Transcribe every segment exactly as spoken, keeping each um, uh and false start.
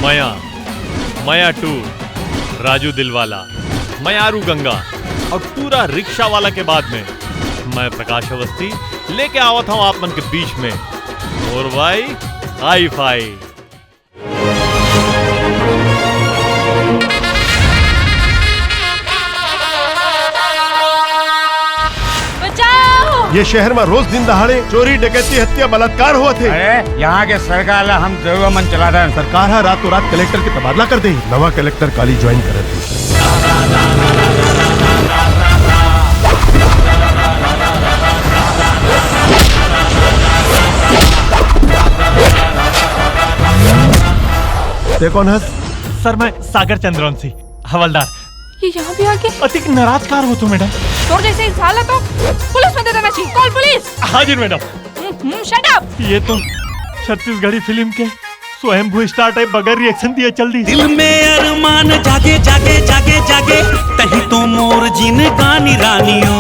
मया, मया टू, राजू दिलवाला, मयारू गंगा और टूरा रिक्शा वाला के बाद में मैं प्रकाश अवस्थी लेके आवत हूँ आप मन के बीच में मोर भाई हाई फाई। बचाओ! ये शहर में रोज दिन दहाड़े चोरी, डकैती, हत्या, बलात्कार होत हे। अरे, यहाँ के सरकार ला हम जरूर मन चला देन। सरकार हा रातों रात कलेक्टर के तबादला कर दे। नवा कलेक्टर काली ज्वाइन करत हे। ते कौन हस? सर, मैं सागर चंद्रवंशी, हवलदार। ये यहाँ भी आ गए? अतिक नाराज कार हो तो, मैडम। तोर जैसे इंसान ला तो पुलिस में दे देना चाहिए। Call police. हाजिर, मैडम। हम्म, हम्म, shut up। ये तो छत्तीसगढ़ी फिल्म के स्वयंभू स्टार टाइप बगैर रिएक्शन दिए चल दी। दिल में अरमान जागे, जागे, जागे, जागे, तही तो मोर जिनगानी रानियो।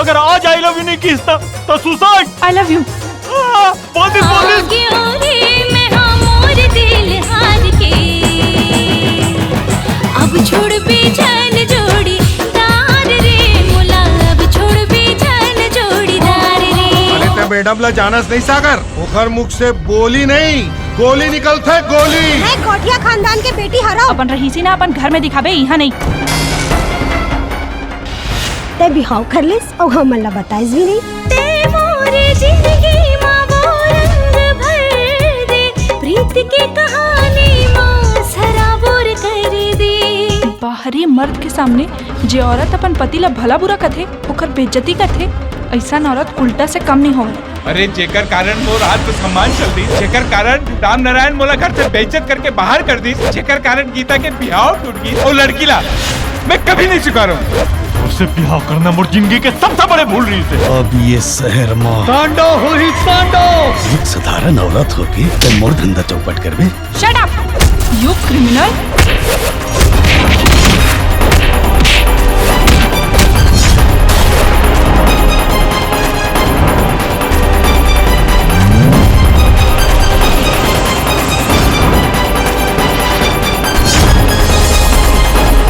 अगर आज आई लव यू नहीं किस तो, तो सुसाइड। I love you। आ, बोल दे, बोल दे। आगे ओ रे मैं हाँ मोर दिल हार के, अब छोड़ बेचैन जोड़ी दार रे मोला, अब छोड़ बेचैन जोड़ी दार रे। अरे ते मैडम ला जानस नहीं सागर, ओकर मुख से बोली नहीं, गोली निकलथे, गोली। मैं कोठिया खानदान के बेटी हरव। अपन रहीसी ना अपन घर में दिखाबे, यहाँ नहीं। ते बिहाव कर लेस अउ हमन ला बताइस भी नहीं। ते मोरे जिंदगी मा वो रंग भर दे, प्रीत के कहानी मा सराबोर कर दे। बाहरी मर्द के सामने जे औरत अपन पति ला भला बुरा कथे, ओकर बेइज्जती करथे, अइसन औरत उल्टा से कम नहीं होवे। अरे, जेकर कारण मोर आत्मसम्मान चल दिस, जेकर कारण राम नारायण मोला घर से बेइज्जत करके बाहर कर दिस, जेकर कारण गीता के बिहाव टूट गिस, वो लड़की ला मैं कभी नहीं स्वीकारहूँ। उससे बिहाव करना मोर जिंदगी के सबसे बड़े भूल रहिसे। अब ये शहर मा तांडव होही, तांडव। एक साधारण औरत होके ते मोर धंधा चौपट करबे। Shut up, you criminal!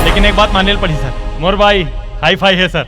लेकिन एक बात माने ल पड़ी सर, मोर भाई हाई फाई है सर।